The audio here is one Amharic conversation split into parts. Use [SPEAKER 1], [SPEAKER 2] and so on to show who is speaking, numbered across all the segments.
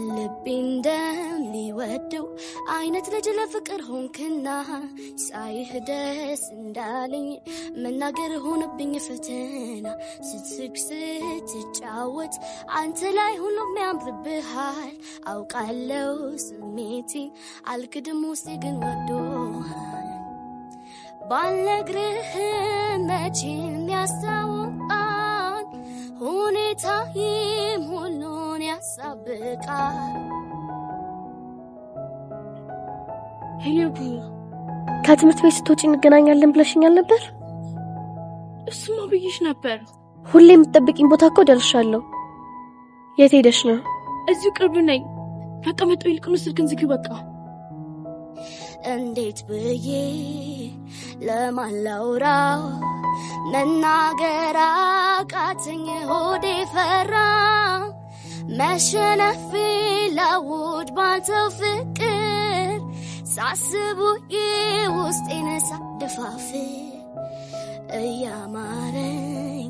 [SPEAKER 1] ልቤ እንደሚወደው አይነት ልጅ ለፍቅር ሆንክና ሳይህ ደስ እንዳለኝ መናገር ሆነብኝ ፈተና። ስትስቅ ስትጫወት አንተ ላይ ሁሉም ያምርብሃል። አውቃለው ስሜቴን አልክድም ውስጤ ግን ወዶሃል። ባልነግርህም መቼም ያስታውቃል፣ ሁኔታዬም ሁሉን ያሳብቃል።
[SPEAKER 2] Hello።
[SPEAKER 3] ከትምህርት ቤት ስትወጪ እንገናኛለን ብለሽኛል ነበር?
[SPEAKER 2] እሱማ ብዬሽ ነበር።
[SPEAKER 3] ሁሌ የምትጠብቂኝ ቦታ እኮ ደርሻለሁ። የት ሄደሽ ነው?
[SPEAKER 2] እዚሁ ቅርብ ነኝ። በቃ መጣሁ። ይልቁኑ ስልክን ዝጊው በቃ።
[SPEAKER 1] እንዴት ብዬ ለማን ላውራው? መናገር አቃተኝ ሆዴ ፈራ። መሸነፌ ላውድ ባንተው ፍቅር ሳስቡ ውስጤን ሳደፋፍር እያማረኝ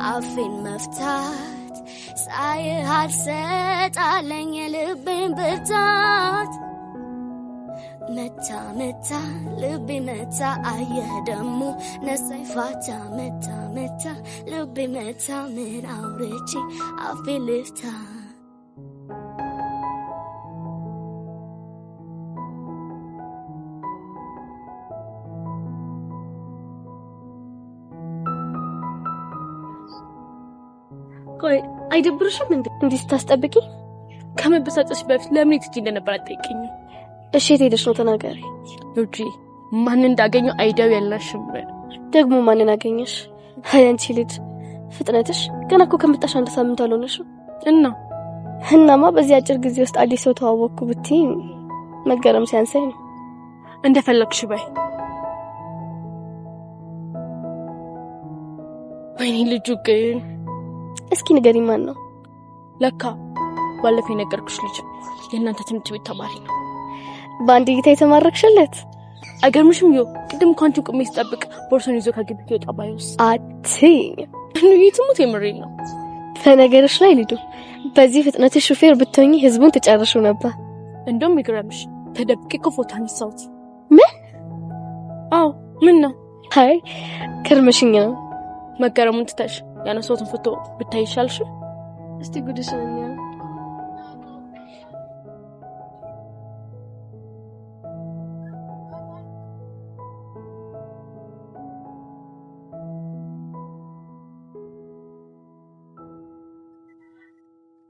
[SPEAKER 1] አፌን መፍታት ሳይህ አልሰጣለኝ ልቤን ብርታት። መታ መታ ልቤ መታ፣ አየህ ደሞ ነሳኝ ፋታ። መታ መታ ልቤ መታ፣ ምን አውርቼ አፌ ልፍታ?
[SPEAKER 3] ቆይ አይደብርሽም እንዴ እንዲህ ስታስጠብቂ?
[SPEAKER 2] ከመበሳጨሽ በፊት ለምን የት ሄጄ እንደነበር አትጠይቂኝም?
[SPEAKER 3] እሺ የት ሄደሽ ነው ተናገሪ።
[SPEAKER 2] ሉጂ፣ ማን እንዳገኘው idea ው የለሽም።
[SPEAKER 3] ደግሞ ማንን አገኘሽ? አይ አንቺ ልጅ ፍጥነትሽ! ገና እኮ ከመጣሽ አንድ ሳምንት አልሆነሽም።
[SPEAKER 2] እና
[SPEAKER 3] እናማ በዚህ አጭር ጊዜ ውስጥ አዲስ ሰው ተዋወቅኩ ብትይ መገረም ሲያንሳኝ ነው።
[SPEAKER 2] እንደፈለግሽ በይ። ወይኔ ልጁ ግን።
[SPEAKER 3] እስኪ ንገሪኝ ማን ነው?
[SPEAKER 2] ለካ ባለፈው የነገርኩሽ ልጅ የእናንተ ትምህርት ቤት ተማሪ ነው።
[SPEAKER 3] በአንድ እይታ የተማረክሽለት?
[SPEAKER 2] አይገርምሽም? ዮ ቅድም እኮ አንቺን ቁሜ ስጠብቅ ቦርሳውን ይዞ ከግቢ ሲወጣ ባየውስ?
[SPEAKER 3] አትይኝ።
[SPEAKER 2] የትሙት የምሬን ነው።
[SPEAKER 3] በነገርሽ ላይ ሊዱ፣ በዚህ ፍጥነትሽ ሹፌር ብትሆኚ ህዝቡን ትጨርሺው ነበር።
[SPEAKER 2] እንደውም ይግረምሽ፣ ተደብቄ እኮ ፎቶ አነሳሁት።
[SPEAKER 3] ምን?
[SPEAKER 2] አዎ፣ ምን ነው?
[SPEAKER 3] አይ ገርመሽኝ ነው።
[SPEAKER 2] መገረሙን ትተሽ ያነሳሁትን ፎቶ ብታይ ይሻልሽም?
[SPEAKER 3] እስቲ ጉድሽን እንየው።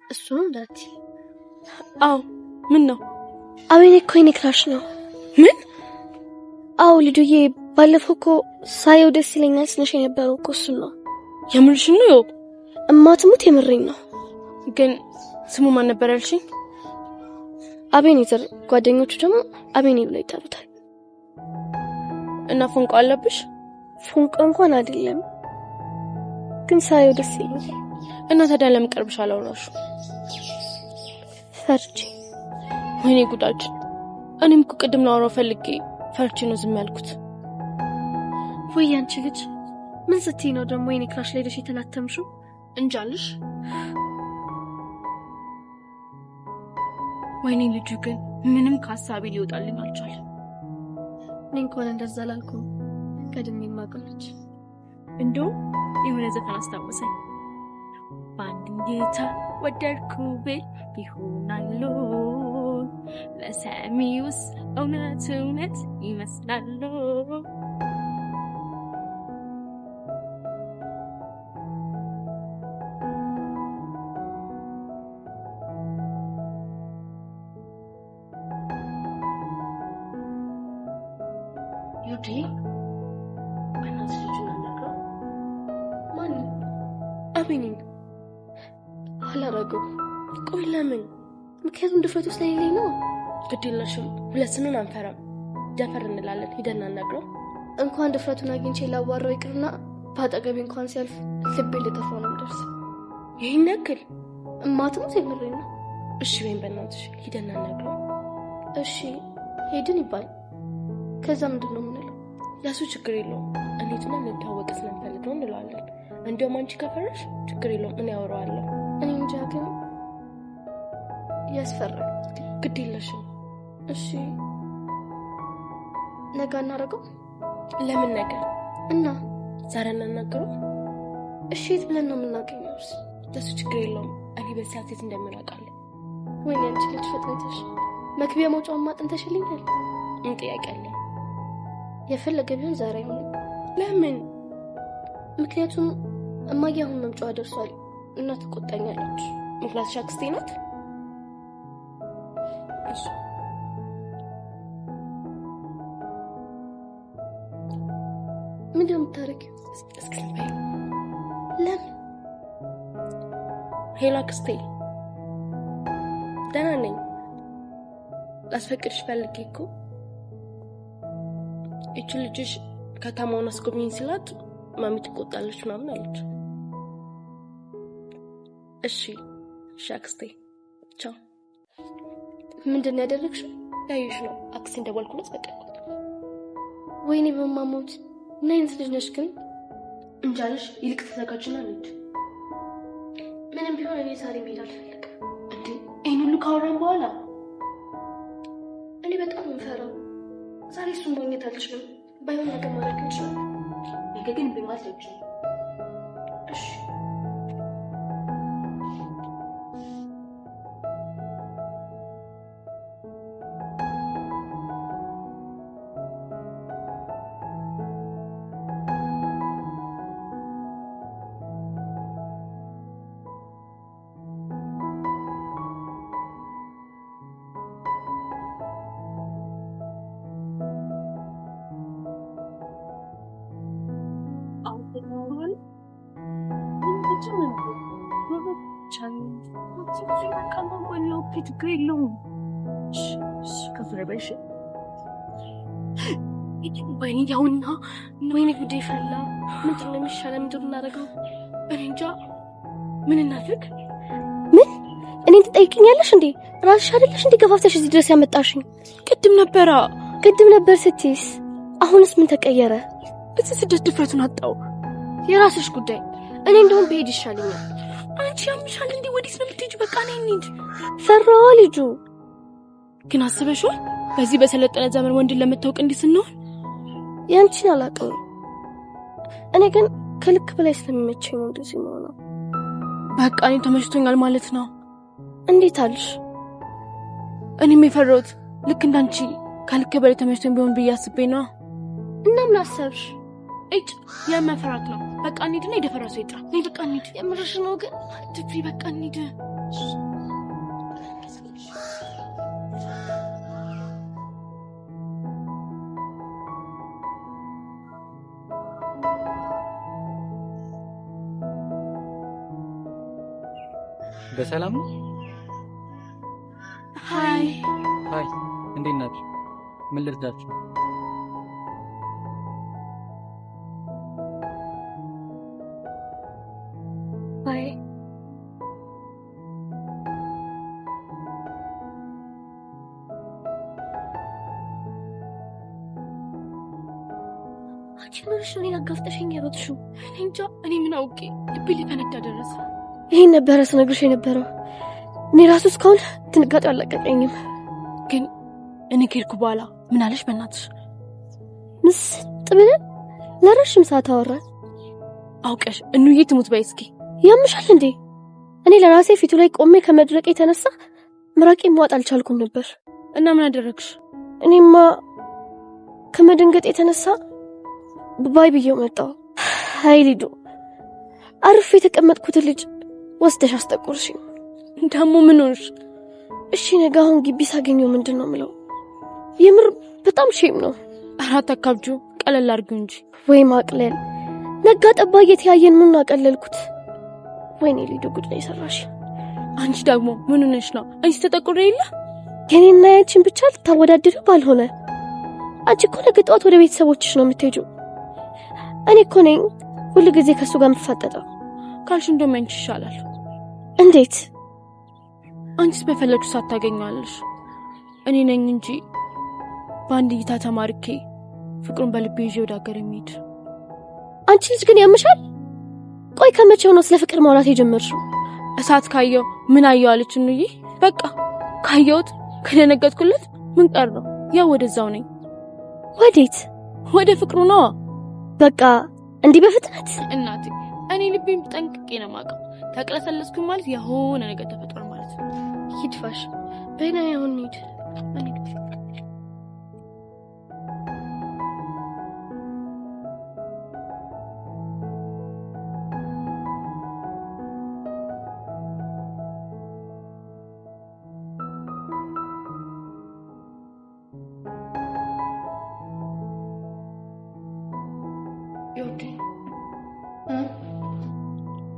[SPEAKER 3] እሱ ነው እንዳትዪ።
[SPEAKER 2] አዎ፣ ምን ነው?
[SPEAKER 3] አቤኔ እኮ የኔ crush ነው።
[SPEAKER 2] ምን?
[SPEAKER 3] አዎ ልዱዬ፣ ባለፈው እኮ ሳየው ደስ ይለኛል ስልሽ የነበረው እኮ እሱን ነው።
[SPEAKER 2] የምርሽን ነው?
[SPEAKER 3] እማትሙት የምሬን ነው።
[SPEAKER 2] ግን ስሙ ማን ነበር ያልሽኝ?
[SPEAKER 3] አቤኔዘር፣ ጓደኞቹ ደግሞ አቤኔ ብለው ይጠሩታል።
[SPEAKER 2] እና ፎንቆ አለብሽ?
[SPEAKER 3] ፎንቆ እንኳን አይደለም፣ ግን ሳየው ደስ ይለኛል።
[SPEAKER 2] እና ታዲያ ለምን ቀርብሽ አላወራሽም?
[SPEAKER 3] ፈርቼ።
[SPEAKER 2] ወይኔ ጉዳችን! እኔም እኮ ቅድም ላወራው ፈልጌ ፈርቼ ነው ዝም ያልኩት።
[SPEAKER 3] ወይ አንቺ ልጅ፣ ምን ስትይ ነው ደግሞ የኔ crush ላይ ሄደሽ የተላተምሽው?
[SPEAKER 2] እንጃልሽ። ወይኔ ልጁ ግን ምንም ከሀሳቤ ሊወጣልኝ አልቻለም።
[SPEAKER 3] እኔ እንኳን እንደዛ አላልኩም። ቀድሜ የማውቀው ልጅ።
[SPEAKER 2] እንደውም የሆነ ዘፈን አስታወሰኝ። በአንድ እይታ ወደድኩ ብል ይሆናሉ፣ ለሰሚውስ እውነት እውነት ይመስላሉ። ዩዲ፣ በእናትሽ ልጁን አናግረው።
[SPEAKER 3] ማንን?
[SPEAKER 2] አቤኔን።
[SPEAKER 3] አላረገው።
[SPEAKER 2] ቆይ ለምን?
[SPEAKER 3] ምክንያቱም ድፍረቱ ስለሌለኝ ነው።
[SPEAKER 2] ግድ የለሽም፣ ሁለት ስኑን አንፈራም፣ ደፈር እንላለን። ሂደን አናግረው።
[SPEAKER 3] እንኳን ድፍረቱን አግኝቼ ላዋራው ይቅርና በአጠገቤ እንኳን ሲያልፍ ልቤ ልተፋው ነው የምደርሰው።
[SPEAKER 2] ይህን ያክል?
[SPEAKER 3] እማትሙት የምሬን ነው።
[SPEAKER 2] እሺ ወይም በእናትሽ ሂደን አናግረው።
[SPEAKER 3] እሺ ሄድን ይባል፣ ከዛ ምንድን ነው የምንለው?
[SPEAKER 2] ለሱ ችግር የለውም፣ እንሂድና እንተዋወቅ ስለምፈልግ ነው እንለዋለን። እንዲያውም አንቺ ከፈራሽ ችግር የለውም፣ እኔ አወራዋለሁ።
[SPEAKER 3] እኔ እንጃ፣ ግን ያስፈራል።
[SPEAKER 2] ግድ የለሽም።
[SPEAKER 3] እሺ ነገ እናደርገው።
[SPEAKER 2] ለምን ነገ?
[SPEAKER 3] እና
[SPEAKER 2] ዛሬ እናናግረው።
[SPEAKER 3] እሺ የት ብለን ነው የምናገኘውስ?
[SPEAKER 2] ለሱ ችግር የለውም። እኔ በዚህ ሰዓት የት እንደሚሆን አውቃለሁ።
[SPEAKER 3] ወይኔ አንቺ ልጅ ፍጥነትሽ! መግቢያ መውጫውን ማጥንተሽልኛል።
[SPEAKER 2] ምን ጥያቄ አለ?
[SPEAKER 3] የፈለገ ቢሆን ዛሬ አይሆንም።
[SPEAKER 2] ለምን?
[SPEAKER 3] ምክንያቱም እማዬ አሁን መምጫዋ ደርሷል እና ትቆጣኛለች።
[SPEAKER 2] ምክንያትሽ አክስቴ ናት። እሺ
[SPEAKER 3] ምንድን ነው የምታደርጊው?
[SPEAKER 2] እስኪ ዝም በይ።
[SPEAKER 3] ለምን?
[SPEAKER 2] Hello አክስቴ፣ ደህና ነኝ። ላስፈቅድሽ ፈልጌ እኮ ይቺ ልጅሽ ከተማውን አስጎብኝኝ ስላት ማሚ ትቆጣለች ምናምን አለች። እሺ እሺ አክስቴ ቻው።
[SPEAKER 3] ምንድን ነው ያደረግሽው?
[SPEAKER 2] ያየሽ ነው አክስቴ እንደደወልኩላት ፈቀድኩት።
[SPEAKER 3] ወይኔ በማሞት ምን አይነት ልጅ ነሽ ግን?
[SPEAKER 2] እንጃለሽ። ይልቅ ተዘጋጅና እንሂድ።
[SPEAKER 3] ምንም ቢሆን እኔ ዛሬ መሄድ አልፈልግም።
[SPEAKER 2] እንዴ ይህን ሁሉ ካወራን በኋላ
[SPEAKER 3] እኔ በጣም እንፈራው። ዛሬ እሱን ማግኘት አልችልም። ባይሆን ነገ ማድረግ እንችላለን።
[SPEAKER 2] ነገ ግን እምቢ ማለት አይችልም።
[SPEAKER 3] እሺ
[SPEAKER 2] ችግር የለውም። ወይኔ ያውና
[SPEAKER 3] ወይኔ ጉዴ ፈላ። ምንድን ነው የሚሻለው? ምንድን ነው የምናደርገው?
[SPEAKER 2] እኔ እንጃ። ምን እናድርግ?
[SPEAKER 3] ምን እኔን ትጠይቅኛለሽ እንዴ? ራስሽ አይደለሽ እንዴ ገፋፍተሽ እዚህ ድረስ ያመጣሽኝ?
[SPEAKER 2] ቅድም ነበራ።
[SPEAKER 3] ቅድም ነበር ስትይስ፣ አሁንስ ምን ተቀየረ?
[SPEAKER 2] እዚህ ስደት ድፍረቱን አጣው።
[SPEAKER 3] የራስሽ ጉዳይ። እኔ እንደውም ብሄድ ይሻለኛል።
[SPEAKER 2] አንቺ ያምሻል እንዴ? ወዴት ነው የምትሄጂው? በቃ ነይ እንሂድ።
[SPEAKER 3] ፈራዋ ልጁ።
[SPEAKER 2] ግን አስበሽዋል? በዚህ በሰለጠነ ዘመን ወንድን ለመታወቅ እንዲህ ስንሆን።
[SPEAKER 3] ያንቺን አላውቅም። እኔ ግን ከልክ በላይ ስለሚመቸኝ ነው እንደዚህ የምሆነው።
[SPEAKER 2] በቃ እኔ ተመችቶኛል ማለት ነው።
[SPEAKER 3] እንዴት አልሽ?
[SPEAKER 2] እኔም የፈራሁት ልክ እንዳንቺ ከልክ በላይ ተመችቶኝ ቢሆን ብዬ አስቤ ነው።
[SPEAKER 3] እና ምን አሰብሽ?
[SPEAKER 2] እጭ የመፈራት ነው። በቃ እንሂድና የደፈራ ሰው ይጥራ። ነይ በቃ እንሂድ።
[SPEAKER 3] የምርሽ ነው ግን?
[SPEAKER 2] አትፍሪ፣ በቃ እንሂድ።
[SPEAKER 4] በሰላም ነው?
[SPEAKER 2] Hi
[SPEAKER 4] Hi፣ እንዴት ናችሁ? ምን ልርዳችሁ?
[SPEAKER 3] Hi አንቺ ምን ሆነሽ ነው እኔን አጋፍጠሽኝ የሮጥሽው?
[SPEAKER 2] እኔ እንጃ። እኔ ምን አውቄ ልቤ ሊፈነዳ ደረሰ።
[SPEAKER 3] ይሄን ነበረ ስነግርሽ የነበረው። እኔ ራሱ እስካሁን ድንጋጤው አልለቀቀኝም።
[SPEAKER 2] ግን እኔ ከሄድኩ በኋላ ምን አለሽ? በእናትሽ
[SPEAKER 3] ምስጥ ብለን ለረጅም ሰዓት አወራን።
[SPEAKER 2] አውቀሽ እኑዬ ትሙት በይ እስኪ።
[SPEAKER 3] ያምሻል እንዴ? እኔ ለራሴ ፊቱ ላይ ቆሜ ከመድረቅ የተነሳ ምራቄ መዋጥ አልቻልኩም ነበር።
[SPEAKER 2] እና ምን አደረግሽ?
[SPEAKER 3] እኔማ ከመደንገጥ የተነሳ bye ብዬው መጣሁ። አይ ሊዱ፣ አርፌ የተቀመጥኩትን ልጅ ወስደሽ አስጠቆርሽኝ።
[SPEAKER 2] ደግሞ ምን ሆንሽ?
[SPEAKER 3] እሺ ነገ አሁን ግቢ ሳገኘው ምንድን ነው ምለው? የምር በጣም shame ነው።
[SPEAKER 2] ኧረ አታካብጂው፣ ቀለል አድርጊው እንጂ።
[SPEAKER 3] ወይ ማቅለል! ነጋ ጠባ እየተያየን ምኑን አቀለልኩት? ወይኔ ሊዱ፣ ጉድ ነው የሰራሽ።
[SPEAKER 2] አንቺ ደግሞ ምን ሆነሽ ነው? አንቺ ተጠቁሬ የለ
[SPEAKER 3] የኔና ያንቺን ብቻ ልታወዳድሪ ባልሆነ። አንቺ እኮ ነገ ጠዋት ወደ ቤተሰቦችሽ ነው የምትሄጂው። እኔ እኮ ነኝ ሁሉ ጊዜ ከእሱ ጋር የምፋጠጠው።
[SPEAKER 2] ካልሽ እንደውም ያንቺ ይሻላል።
[SPEAKER 3] እንዴት?
[SPEAKER 2] አንቺስ በፈለግሽው ሰዓት ታገኘዋለሽ። እኔ ነኝ እንጂ በአንድ እይታ ተማርኬ ፍቅሩን በልቤ ይዤ ወደ ሀገር የሚሄድ።
[SPEAKER 3] አንቺ ልጅ ግን ያምሻል። ቆይ ከመቼው ነው ስለ ፍቅር ማውራት የጀመርሽው?
[SPEAKER 2] እሳት ካየው ምን አየው አለች እንዬ። በቃ ካየሁት ከደነገጥኩለት ምን ቀረው? ያው ወደዛው ነኝ።
[SPEAKER 3] ወዴት?
[SPEAKER 2] ወደ ፍቅሩ ነው።
[SPEAKER 3] በቃ እንዲህ በፍጥነት?
[SPEAKER 2] እናቴ እኔ ልቤን ጠንቅቄ ነው የማውቀው። ተቅለሰለስኩኝ ማለት የሆነ ነገር ተፈጥሯል ማለት ነው።
[SPEAKER 3] ይድፋሽ። በይና አሁን እንሂድ።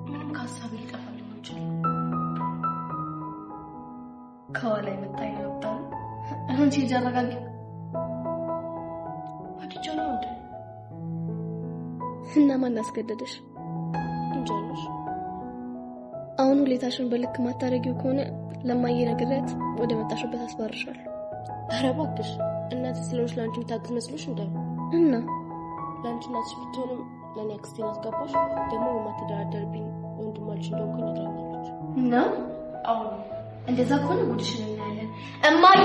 [SPEAKER 2] ምንም ከሀሳቤ ሊጠፋልኝ አልቻለም።
[SPEAKER 5] ከኋላ የመጣ ይወጣል። አንቺ ልጅ አረጋጊ።
[SPEAKER 2] ወድጄው ነው እንዴ?
[SPEAKER 5] እና ማን አስገደደሽ?
[SPEAKER 2] እንጃለሽ።
[SPEAKER 5] አሁን ሁኔታሽን በልክ ማታረጊው ከሆነ ለማዬ ነግሬያት ወደ መጣሽበት አስባርሻለሁ።
[SPEAKER 2] ኧረ እባክሽ እናቴ ስለሆንሽ ለአንቺ የምታግዝ መስሎሽ እንዳይሆን።
[SPEAKER 5] እና
[SPEAKER 2] ለአንቺ እናትሽ ብትሆንም ለእኔ አክስቴ ናት። ገባሽ? ደግሞ የማትደራደርብኝ ወንድሟ ልጅ እንደሆንኩኝ ነግራኛለች።
[SPEAKER 5] እና
[SPEAKER 2] አዎ
[SPEAKER 5] እንደዛ ከሆነ ጉድሽን እናያለን። እማዬ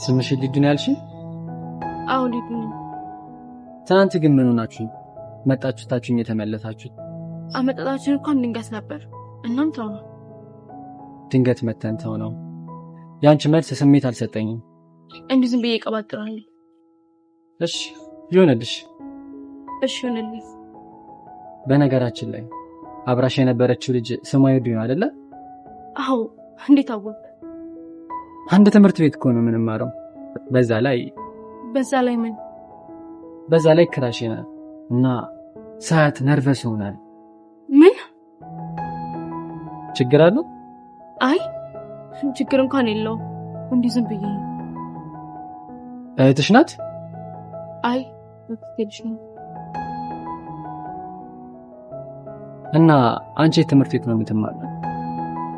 [SPEAKER 4] ስምሽ ሊዱ ነው ያልሽኝ?
[SPEAKER 2] አዎ ሊዱ ነኝ።
[SPEAKER 4] ትናንት ግን ምን ሆናችሁ መጣችሁ ታችሁኝ የተመለሳችሁት?
[SPEAKER 2] አመጣጣችን እንኳን ድንገት ነበር። እናም ተው ነው።
[SPEAKER 4] ድንገት መተን ተው ነው። ያንቺ መልስ ስሜት አልሰጠኝም።
[SPEAKER 2] እንዲሁ ዝም ብዬ እቀባጥራለሁ።
[SPEAKER 4] እሺ ይሁንልሽ።
[SPEAKER 2] እሺ ይሁንልኝ።
[SPEAKER 4] በነገራችን ላይ አብራሽ የነበረችው ልጅ ስሟ ይዱ ነው አይደለ?
[SPEAKER 2] አዎ። እንዴት አወቅ?
[SPEAKER 4] አንድ ትምህርት ቤት እኮ ነው የምንማረው። በዛ ላይ
[SPEAKER 2] ምን?
[SPEAKER 4] በዛ ላይ crush ናት እና ሰዓት nervous ሆናል።
[SPEAKER 2] ምን
[SPEAKER 4] ችግር አለው?
[SPEAKER 2] አይ ችግር እንኳን የለውም። እንዲሁ ዝም ብዬ።
[SPEAKER 4] እህትሽ ናት?
[SPEAKER 2] አይ አክስቴ ልጅ ነው።
[SPEAKER 4] እና አንቺ የትምህርት ቤት ነው የምትማሪው?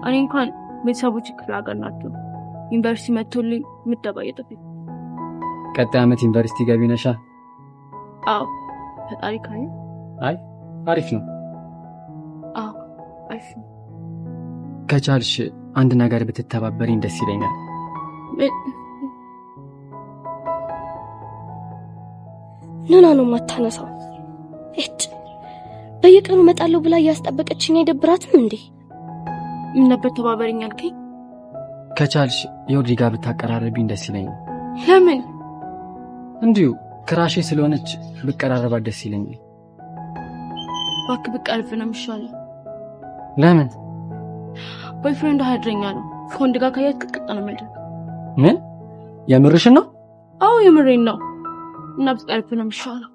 [SPEAKER 2] እኔ እንኳን ቤተሰቦች ክፍለ ሀገር ናቸው። ዩኒቨርሲቲ መጥቶልኝ ምደባ እየጠበቅኩ።
[SPEAKER 4] ቀጣይ ዓመት ዩኒቨርሲቲ ገቢ ነሻ?
[SPEAKER 2] አዎ ፈጣሪ ካለ።
[SPEAKER 4] አይ አሪፍ ነው።
[SPEAKER 2] አዎ አሪፍ ነው።
[SPEAKER 4] ከቻልሽ አንድ ነገር ብትተባበሪኝ ደስ ይለኛል።
[SPEAKER 3] ኑና ነው የማታነሳው? እጭ በየቀኑ እመጣለሁ ብላ እያስጠበቀችኝ አይደብራትም እንዴ?
[SPEAKER 2] ምን ነበር ተባበሪኝ አልከኝ?
[SPEAKER 4] ከቻልሽ የወዲ ጋር ብታቀራረቢኝ ደስ ይለኛል።
[SPEAKER 2] ለምን?
[SPEAKER 4] እንዲሁ ክራሼ ስለሆነች ብቀራረባት ደስ ይለኛል።
[SPEAKER 2] እባክህ ብቀርብ ነው የሚሻለው።
[SPEAKER 4] ለምን?
[SPEAKER 2] boyfriend ዋ ሀድረኛ ነው። ከወንድ ጋር ካያት ቅጥቅጥ ነው የሚያደርገው።
[SPEAKER 4] ምን? የምርሽን ነው?
[SPEAKER 2] አዎ የምሬን ነው። እና ብትቀርብ ነው የሚሻለው።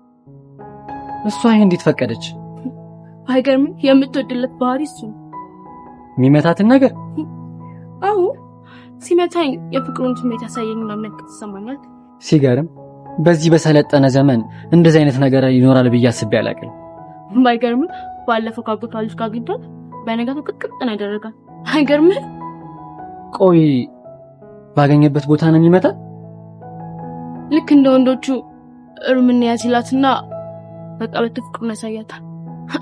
[SPEAKER 4] እሷ ይሄ እንዴት ፈቀደች?
[SPEAKER 2] አይገርምም? የምትወድለት ባህሪ እሱ ነው።
[SPEAKER 4] የሚመታትን ነገር?
[SPEAKER 2] አዎ ሲመታኝ የፍቅሩን ስሜት ያሳየኝ ምናምን ይሰማኛል።
[SPEAKER 4] ሲገርም በዚህ በሰለጠነ ዘመን እንደዚህ አይነት ነገር ይኖራል ብዬ አስቤ አላውቅም።
[SPEAKER 2] ባይገርምም ባለፈው ካጎቷ ልጅ ጋር አግኝቷት በነጋታው ቅጥቅጥ ነው ያደረጋት። አይገርምም?
[SPEAKER 4] ቆይ ባገኘበት ቦታ ነው የሚመጣ?
[SPEAKER 2] ልክ እንደ ወንዶቹ እርምን ያሲላትና በቃ በፍቅሩን ያሳያታል።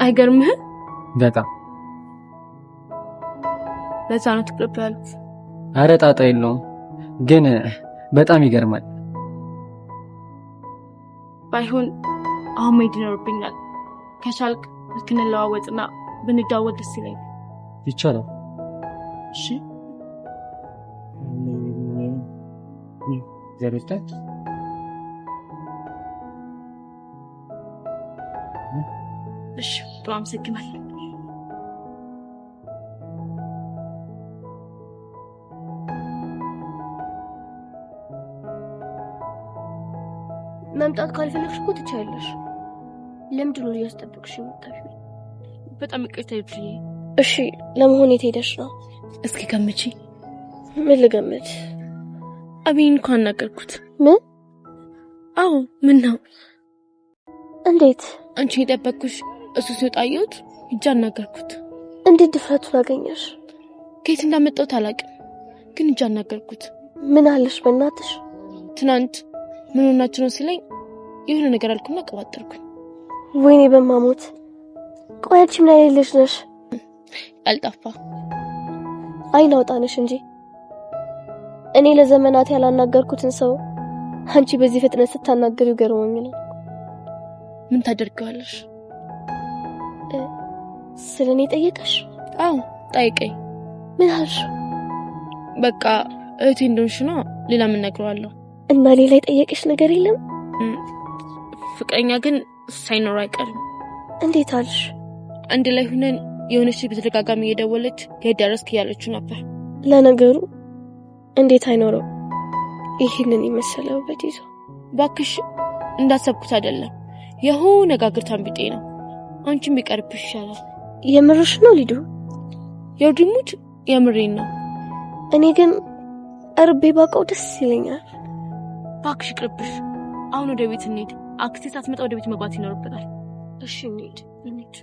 [SPEAKER 2] አይገርምህም?
[SPEAKER 4] በጣም
[SPEAKER 2] ለዛ ነው ትቅርብ ያሉት።
[SPEAKER 4] ኧረ ጣጣ የለውም ግን በጣም ይገርማል።
[SPEAKER 2] ባይሆን አሁን መሄድ ይኖርብኛል። ከቻልክ እስክንለዋወጥና ብንደዋወል ደስ ይለኛል።
[SPEAKER 4] ይቻላል።
[SPEAKER 2] እሺ
[SPEAKER 4] 09
[SPEAKER 2] እሺ፣ በጣም አመሰግናለሁ።
[SPEAKER 3] መምጣት ካልፈለግሽ እኮ ትችያለሽ። ለምንድን ነው እያስጠበቅሽ የመጣሽው?
[SPEAKER 2] በጣም ይቅርታ ይብልኝ።
[SPEAKER 3] እሺ፣ ለመሆን የት ሄደሽ ነው?
[SPEAKER 2] እስኪ ገምቺ።
[SPEAKER 3] ምን ልገምት?
[SPEAKER 2] አብይን እንኳን አናገርኩት።
[SPEAKER 3] ምን?
[SPEAKER 2] አዎ። ምን ነው?
[SPEAKER 3] እንዴት?
[SPEAKER 2] አንቺን የጠበቅኩሽ እሱ ሲወጣ አየሁት፣ ሂጅ አናገርኩት።
[SPEAKER 3] እንዴት ድፍረቱን አገኘሽ?
[SPEAKER 2] ከየት እንዳመጣሁት አላውቅም፣ ግን ሂጅ አናገርኩት።
[SPEAKER 3] ምን አለሽ በእናትሽ?
[SPEAKER 2] ትናንት ምን ሆናችሁ ነው ሲለኝ የሆነ ነገር አልኩና ቀባጠርኩኝ።
[SPEAKER 3] ወይኔ በማሞት። ቆይ አንቺ ምን አይነት ልጅ ነሽ?
[SPEAKER 2] አልጠፋ
[SPEAKER 3] አይን አውጣ ነሽ እንጂ እኔ ለዘመናት ያላናገርኩትን ሰው አንቺ በዚህ ፍጥነት ስታናገሪው ገርሞኝ ነው።
[SPEAKER 2] ምን ታደርጊዋለሽ?
[SPEAKER 3] ስለ እኔ ጠየቀሽ?
[SPEAKER 2] አዎ ጠይቀኝ።
[SPEAKER 3] ምን አልሽ?
[SPEAKER 2] በቃ እህቴ እንደሆንሽ ነው፣ ሌላ ምን እነግረዋለሁ?
[SPEAKER 3] እና ሌላ የጠየቀሽ ነገር የለም?
[SPEAKER 2] ፍቅረኛ ግን ሳይኖር አይቀርም።
[SPEAKER 3] እንዴት አልሽ?
[SPEAKER 2] አንድ ላይ ሁነን የሆነች ልጅ በተደጋጋሚ እየደወለች የት ደረስክ እያለችው ነበር።
[SPEAKER 3] ለነገሩ እንዴት አይኖረው ይህንን የመሰለ ውበት ይዞ።
[SPEAKER 2] ባክሽ እንዳሰብኩት አይደለም፣ የሆነ ጋግርታን ቢጤ ነው። አንቺም ቢቀርብሽ ይሻላል።
[SPEAKER 3] የምርሽ ነው ሊዱ?
[SPEAKER 2] የውድሙት የምሬን ነው።
[SPEAKER 3] እኔ ግን ቀርቤ ባውቀው ደስ ይለኛል።
[SPEAKER 2] ባክሽ ይቅርብሽ። አሁን ወደ ቤት እንሂድ። አክስቴ ሳትመጣ ወደ ቤት መግባት ይኖርበታል።
[SPEAKER 3] እሺ እንሂድ።
[SPEAKER 2] እንሂድ።